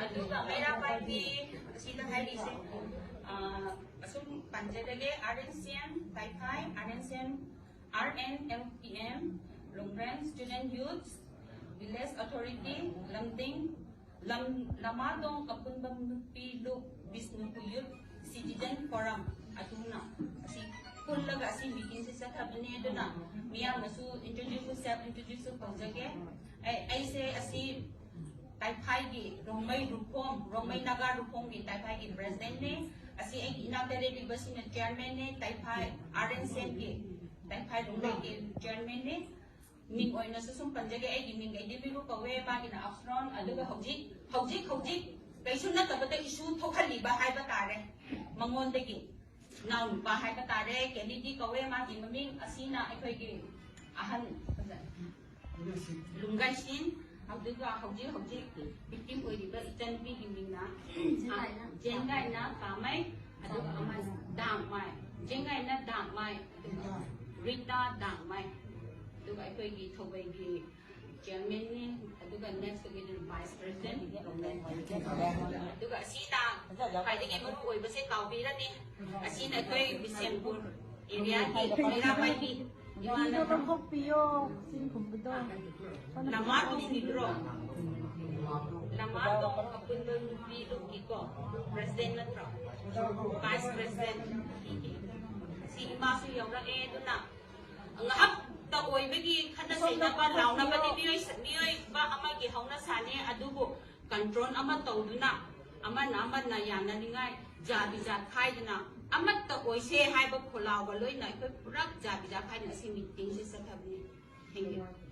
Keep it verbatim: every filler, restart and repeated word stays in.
ꯑꯗꯨꯒ ꯃꯩꯔꯥ ꯄꯥꯏꯕꯤ ꯑꯁꯤꯗ ꯍꯥꯏꯔꯤꯁꯦ, ꯑ, ꯑꯁꯨꯝ ꯄꯟꯖꯔꯒꯦ, R N C M ꯇꯥꯏꯐꯥꯏ, R N C M, R N L P M, Lungren Student Youth, Village Authority, Lamding, ꯂꯝ, ꯂꯃꯥꯗꯣꯡ ꯑꯄꯨꯟꯕ ꯅꯨꯄꯤ ꯂꯨꯞ ꯕꯤꯁꯅꯨꯄꯨꯔ Youth Citizen Forum ꯑꯗꯨꯅ ꯑꯁꯤ ꯄꯨꯜꯂꯒ ꯑꯁꯤ meeting ꯁꯦ ꯆꯠꯊꯕꯅꯦ꯫ ꯑꯗꯨꯅ ꯃꯤꯌꯥꯝꯅꯁꯨ introduce, self introduce ꯁꯨ ꯇꯧꯖꯒꯦ꯫ ꯑꯩ, ꯑꯩꯁꯦ ꯑꯁꯤ ꯇꯥꯏꯐꯥꯏꯒꯤ ꯔꯣꯡꯃꯩ ꯔꯨꯈꯣꯡ, ꯔꯣꯡꯃꯩ ꯅꯥꯒꯥ ꯔꯨꯈꯣꯡꯒꯤ ꯇꯥꯏꯐꯥꯏꯒꯤ president ꯅꯦ꯫ ꯑꯁꯤ ꯑꯩꯒꯤ ꯏꯅꯥꯛꯇ ꯂꯦꯞꯂꯤꯕꯁꯤꯅ chairman ꯅꯦ, ꯇꯥꯏꯐꯥꯏ R N C M ꯒꯤ, ꯇꯥꯏꯐꯥꯏ ꯔꯣꯡꯃꯩꯒꯤ chairman ꯅꯦ꯫ ꯃꯤꯡ ꯑꯣꯏꯅꯁꯨ ꯁꯨꯝ ꯄꯟꯖꯒꯦ, ꯑꯩꯒꯤ ꯃꯤꯡ ꯑꯩꯗꯤ ꯃꯤꯔꯨ ꯀꯧꯋꯦ, ꯃꯥꯒꯤꯅ ꯑꯐ꯭ꯔꯣꯟ꯫ ꯑꯗꯨꯒ ꯍꯧꯖꯤꯛ, ꯍꯧꯖꯤꯛ, ꯍꯧꯖꯤꯛ ꯀꯩꯁꯨ ꯅꯠꯇꯕꯗ issue ꯊꯣꯛꯍꯜꯂꯤꯕ ꯍꯥꯏꯕ ꯇꯥꯔꯦ, ꯃꯉꯣꯟꯗꯒꯤ ꯏꯅꯥꯎꯅꯨꯄꯥ ꯍꯥꯏꯕ ꯇꯥꯔꯦ, ꯀꯦꯅꯤꯗꯤ ꯀꯧꯋꯦ ꯃꯥꯒꯤ ꯃꯃꯤꯡ꯫ ꯑꯁꯤꯅ ꯑꯩꯈꯣꯏꯒꯤ ꯑꯍꯟ ꯂꯨꯡꯒꯥꯏꯁꯤꯟ꯫ ꯑꯗꯨꯒ ꯍꯧꯖꯤꯛ ꯍꯧꯖꯤꯛ victim ꯑꯣꯏꯔꯤꯕ ꯏꯆꯟꯅꯨꯄꯤꯒꯤ ꯃꯤꯡꯅ ꯖꯦꯟꯒꯥꯏꯅ ꯀꯥꯃꯩ, ꯑꯗꯨꯒ ꯑꯃꯅ ꯗꯥꯡꯃꯥꯏ, ꯖꯦꯟꯒꯥꯏꯅ ꯗꯥꯡꯃꯥꯏ, ꯑꯗꯨꯒ ꯔꯤꯇꯥ ꯗꯥꯡꯃꯥꯏ꯫ ꯑꯗꯨꯒ ꯑꯩꯈꯣꯏꯒꯤ ꯊꯧꯕꯩꯒꯤ chairman ꯅꯤ꯫ ꯑꯗꯨꯒ next ꯑꯣꯏꯒꯗꯣꯏꯅ vice president꯫ ꯑꯗꯨꯒ ꯑꯁꯤꯅ ꯈ꯭ꯋꯥꯏꯗꯒꯤ ꯃꯔꯨ ꯑꯣꯏꯕꯁꯦ ꯀꯥꯎꯕꯤꯔꯅꯤ꯫ ꯑꯁꯤꯅ ꯑꯩꯈꯣꯏ ꯕꯤꯁꯦꯝꯄꯨꯔ area ꯒꯤ ꯃꯩꯔꯥ ꯄꯥꯏꯕꯤ ꯏꯃꯥꯟꯅꯕ꯫ ꯂꯧꯊꯣꯛꯄꯤꯌꯣ, ꯆꯤꯟ ꯈꯨꯝꯕꯗꯣ꯫ ꯂꯃꯥꯇꯣꯡꯒꯤꯗꯨꯔꯣ? ꯂꯃꯥꯇꯣꯡ ꯑꯄꯨꯟꯕ ꯅꯨꯄꯤ ꯂꯨꯞꯀꯤꯀꯣ, president ꯅꯠꯇ꯭ꯔꯣ? Vice president꯫ ꯁꯤ ꯏꯃꯥꯁꯨ ꯌꯧꯔꯛꯑꯦ꯫ ꯑꯗꯨꯅ ꯉꯥꯏꯍꯥꯛꯇ ꯑꯣꯏꯕꯒꯤ ꯈꯠꯅ ꯆꯩꯅꯕ, ꯂꯥꯎꯅꯕꯗꯤ ꯃꯤꯑꯣꯏ, ꯃꯤꯑꯣꯏꯕ ꯑꯃꯒꯤ ꯍꯧꯅꯁꯥꯅꯦ꯫ ꯑꯗꯨꯕꯨ control ꯑꯃ ꯇꯧꯗꯨꯅ, ꯑꯃꯅ ꯑꯃꯅ ꯌꯥꯅꯅꯤꯡꯉꯥꯏ, ꯖꯥ ꯕꯤꯖꯥ ꯈꯥꯏꯗꯅ ꯑꯃꯠꯇ ꯑꯣꯏꯁꯦ ꯍꯥꯏꯕ ꯈꯣꯜꯂꯥꯎꯒ ꯂꯣꯏꯅ ꯑꯩꯈꯣꯏ ꯄꯨꯔꯥ ꯖꯥ ꯕꯤꯖꯥ ꯈꯥꯏꯗꯅ ꯑꯁꯤ meeting ꯁꯦ ꯆꯠꯊꯕꯅꯤ꯫ Thank you꯫